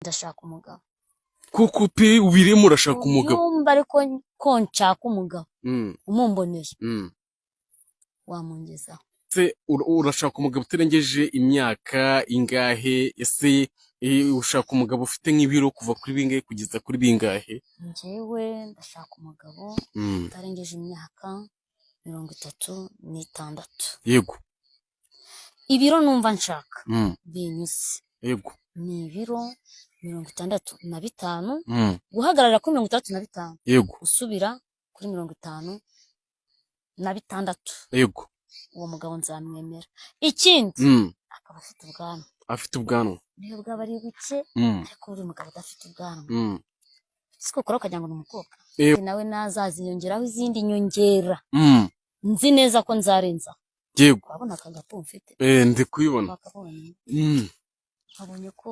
Ndashaka umugabo. Kuko pe ubirimo urashaka umugabo. Ubyumva ariko ko nshaka umugabo umumboneye wamungezaho. Se urashaka umugabo utarengeje imyaka ingahe? Ese ushaka umugabo ufite nk'ibiro kuva kuri bingahe kugeza kuri bingahe? Njyewe ndashaka umugabo utarengeje imyaka 36. Ibiro numva nshaka binyuze ni ibiro 65, guhagarara kuri 65, gusubira kuri 56. Uwo mugabo nzamwemera. Ikindi, akaba afite ubwanwa. Afite ubwanwa. Niyo bwaba ari buke, ariko buri mugabo udafite ubwanwa, siko ukora ukagira ngo ni umukobwa. Nawe nazaziyongeraho izindi nyongera, nzi neza ko nzarenza. Urabona aka gapo mfite? Eh, ndi kubibona. Wakabonye? Wabonye ko